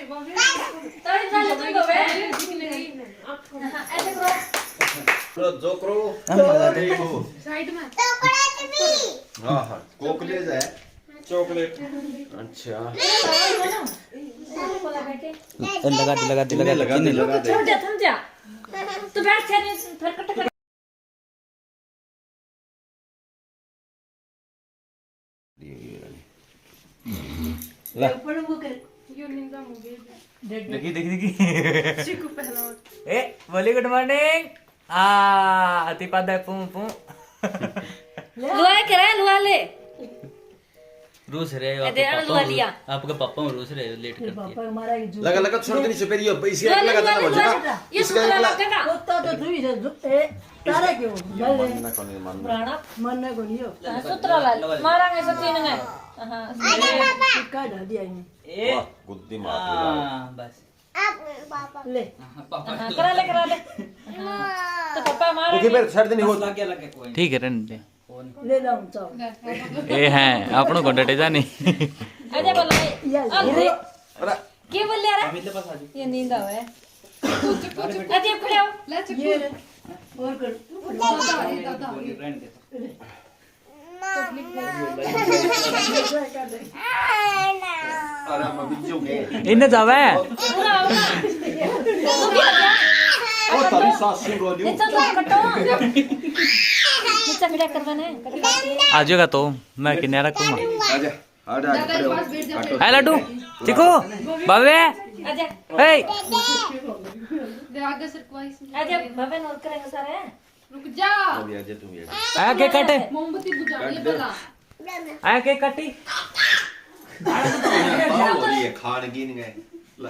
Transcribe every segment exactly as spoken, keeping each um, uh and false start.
ताली बजा ले, तुम दो बे। हाँ, ऐसे करो। करो, जो करो। हम लगा दे। देखो। साइड में। हाँ, हाँ, कोकले जाए। चॉकलेट। अच्छा। ए, लगा दे, लगा दे, लगा दे, लगा दे, किन्ने? लगा दे। थम जा, थम जा। तू बैठ, फिर, फिर कट कर। ला। ऊपर वो कर। यो निंदा मुझे। देखी, देखी, देखी। चिकू पहला। ए, बोली गुड मॉर्निंग। आ, अति पादा पू, पू। लुआ ले, करा, लुआ ले। रूस रहे हो, ए, दे, आपके पापा लुआ हो, लिया। आपके पापा हो रूस रहे हो, लेट करती है। लगा, लगा, छोड़ दे, नीचे पैर, ये, इसे लगा, लगा, लगा, लगा, लगा, लगा। ये इसका सुतरा एक लगा। लगेगा। कुत्ता तो तू ही है, जो, ए, तारा क्यों? ये मानना को नहीं मानना। पुराना। मानना को नहीं हो। हाँ, सुतरा ला, मारांगे सचिन ने। हाँ, सुतरा। टिक्का डाल दिया इन्हें। ए। वाह, गुद्दी मार दी। हाँ, बस। ले। हाँ, पापा हाँ, करा ले, करा ले। हाँ। तो पापा मारा ओके, नहीं। फिर छड़ देनी हो। लग गया, लग गया, कोई नहीं। ठीक है, रहने दे। ले लो, हम चाहो। ए हैं, आपणो को डटे जानी। अजय बोला, ये आ ले। अरे। के बोल लिया रे? अमित के पास आ जाओ। ये नींद आवे। अजय, खड़े हो। ले, चुप। ये रे। और कर। दादा, अरे, दादा। रहने दे। इन्हें जावे। ओ, तारी सास सुन रो लियो। नीचे तो कटो। नीचे खड़ा करवाना है। आ जाएगा तो मैं किनारा रखूंगा। आजा, हट, हट, खड़े हो। हटो। ए लड्डू, चिकू, बाबे। आजा। ए। ले आगे सरकवा इसे। आजा, बाबे नोर करेंगे सारे। रुक जा। तू भी आ जा, तू भी आ जा। आया केक काटे? मोमबत्ती बुझा, ये काट दे। भला। आया केक काटी? ये खान की नहीं गए। ले।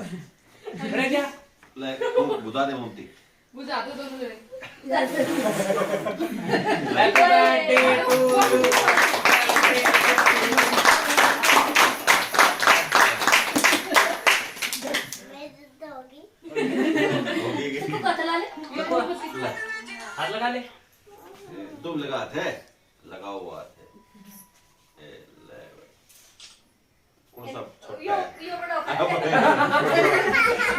अरे क्या? ले, तू बुझा दे मोमबत्ती। बुझा दो दोनों जने। Happy birthday to you। हो गई, हो गई। इसको हाथ लगा ले। ले। हाथ लगा ले। तुम लगा हाथ है, लगाओ हाथ है। ए, ले भाई। कौन सा छोटा यो, है? यो बड़ा होता है।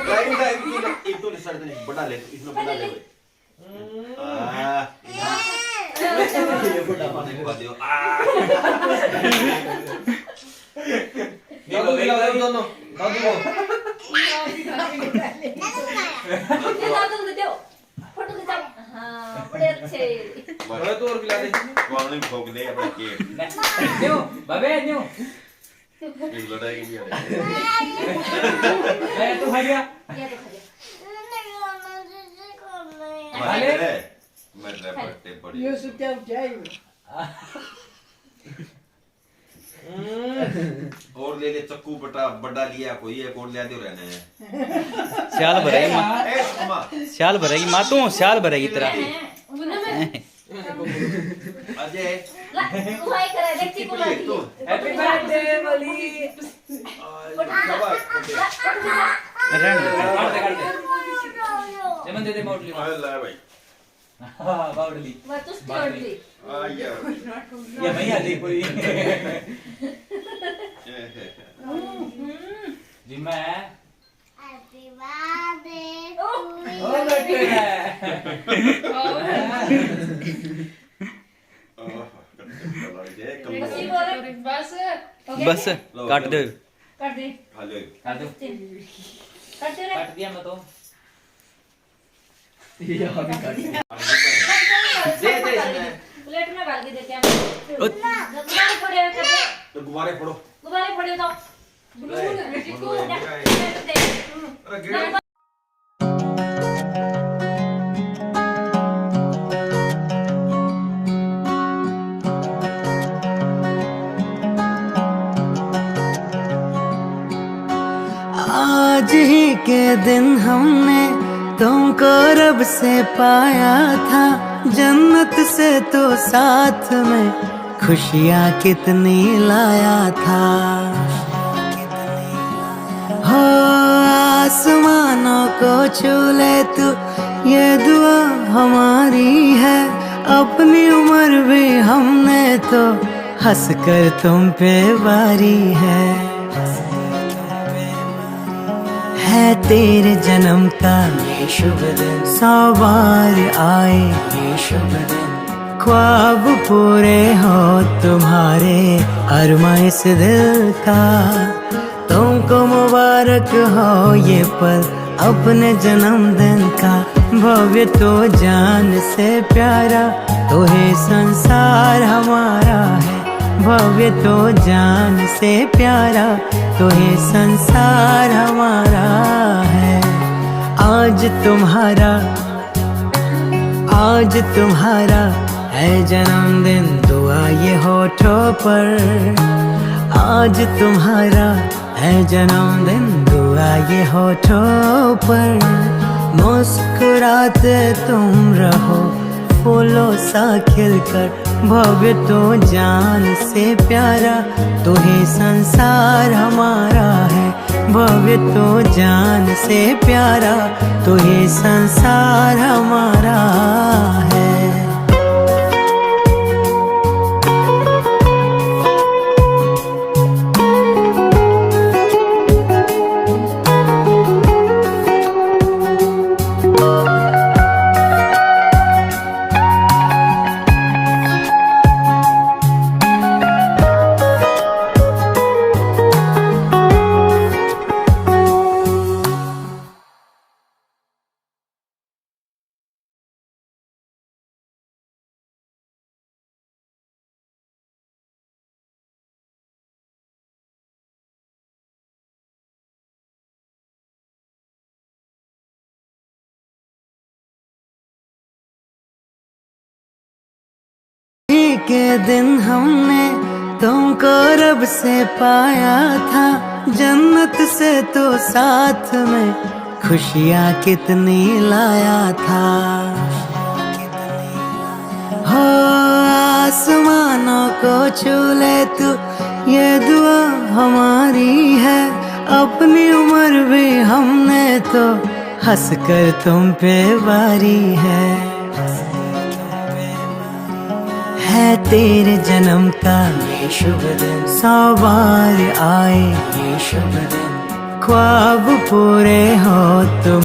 भाई, भाई, तू ना, एक तो रिसर्च नहीं, बड़ा ले, इसमें बड़ा ले भाई। आ, ये बड़ा मत दिखा दियो। आ। ये लो, ये लो, दोनों, दोनों। ये दादू को दो। फोटो खिंचा। हाँ, बड़े अच्छे। बस। अरे, तू और खिला दे। वो हमने भोग दे अपना केक। न्यू, बाबे, न्यू। ये लड़ाई के लिए। ए, तू खा गया? ये तो खा गया। खा ले। मैं तेरे बर्थडे पड़ी। ये सुत्या उठा ही। और ले ले चक्कू बटा, बड़ा लिया कोई एक और ले दो रहने। सियाल भरेगी माँ। ए, माँ। सियाल भरेगी माँ, तू सियाल भरेगी तेरा। अजय। ला, तू हाय करे, देख चिकू मार दिए। Happy birthday बोली। रहने दे। काट दे, काट दे। लेमन दे दे, बाउटली में। अरे ला भाई। हाँ, बाउटली। बस, उसकी बाउटली। बाउटली। आ, ये। ये भैया देखो ये। हम्म। जी, मैं। Happy birthday to you। ओ, बेटे। बस। बस, काट दे। काट दे। खा लो। काट दो। काट दे रे। काट दिया मैं तो। ये अभी काट दिया। दे, दे इसमें। प्लेट में डाल के देते हैं। ओ। गुब्बारे पड़े हुए थे। तो गुब्बारे पड़े तो। ले, गुब्बारे पड़े तो। अरे, गिर। आज ही के दिन हमने तुमको रब से पाया था, जन्नत से तो साथ में खुशियाँ कितनी लाया था। हो आसमानों को छू ले तू, ये दुआ हमारी है। अपनी उम्र भी हमने तो हंस कर तुम पे वारी है। तेरे जन्म का ये शुभ दिन, सौ बार आए ये शुभ दिन, ख्वाब पूरे हो तुम्हारे, अरमा इस दिल का। तुमको मुबारक हो ये पल अपने जन्मदिन का। भव्य तो जान से प्यारा, तू ही संसार हमारा है। भव्य तो जान से प्यारा, तू ही संसार हमारा है। आज तुम्हारा, आज तुम्हारा है जन्मदिन, दुआ ये होठों पर। आज तुम्हारा है जन्मदिन, दुआ ये होठों पर। मुस्कुराते तुम रहो, फूलों सा खिलकर। भव्य तो जान से प्यारा, तू ही संसार हमारा है। भव्य तो जान से प्यारा, तू ही संसार हमारा है। के दिन हमने तुमको रब से पाया था, जन्नत से तो साथ में खुशियाँ कितनी लाया था। हो आसमानों को छू ले तू, ये दुआ हमारी है। अपनी उम्र भी हमने तो हंसकर तुम पे वारी है। है तेरे जन्म का ये शुभ दिन, सौ बार आए ये शुभ दिन, ख्वाब पूरे हो तुम।